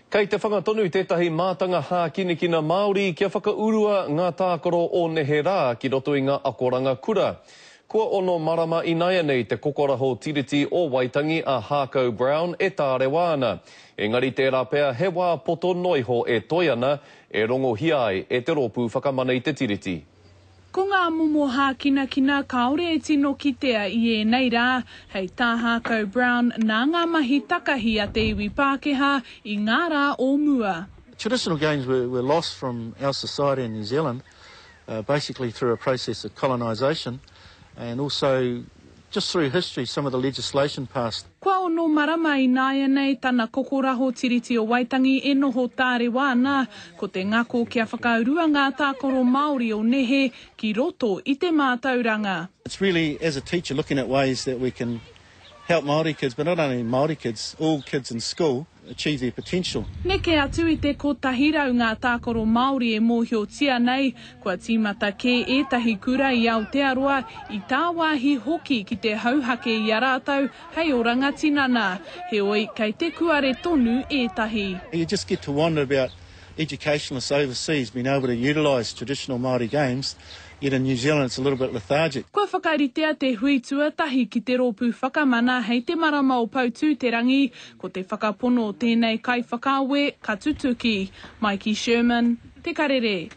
Kei te whanga tonu tētahi mātanga hākinakina Māori kia whakaurua ngā tākaro o nehe rā ki roto i ngā akoranga kura. Kua ono marama inaianei te kokoraho Tiriti o Waitangi a Hākau Brown e tārewa ana. Engari tērā pea he wā poto noiho e toe ana e rongohia ai e te Rōpū Whakamana i te Tiriti. Ko ngā momo hākinakina kāore e tino kitea i ēnei rā, hei tā Hākau Brown, nā ngā mahi takahi a te iwi Pākehā i ngā rā o mua. Traditional games were, were lost from our society in New Zealand, uh, basically through a process of colonisation and also just through history, some of the legislation passed. Kua ono marama ināianei tana kokoraho Tiriti o Waitangi e noho tārewa ana, ko te ngako kia whakaurua ngā tākaro Māori o nehe ki roto i te mātauranga. It's really, as a teacher, looking at ways that we can help Māori kids, but not only Māori kids, all kids in school, achieve their potential. Neke atu i te 100 ngā tākaro Māori e mōhiotia nei, kua tīmata kē ētahi kura i Aotearoa, i tāwāhi hoki ki te hauhake i a rātou hei oranga tinana. Heoi, kei te kuare tonu ētahi. You just get to wonder about educationalists overseas being able to utilise traditional Māori games, yet in New Zealand it's a little bit lethargic. Kua whakaritea te hui tuatahi ki te Rōpū Whakamana hei te marama o Poutū-te-rangi, ko te whakapono o tēnei kaiwhakaawe ka tutuki. Maiki Sherman, Te Karere.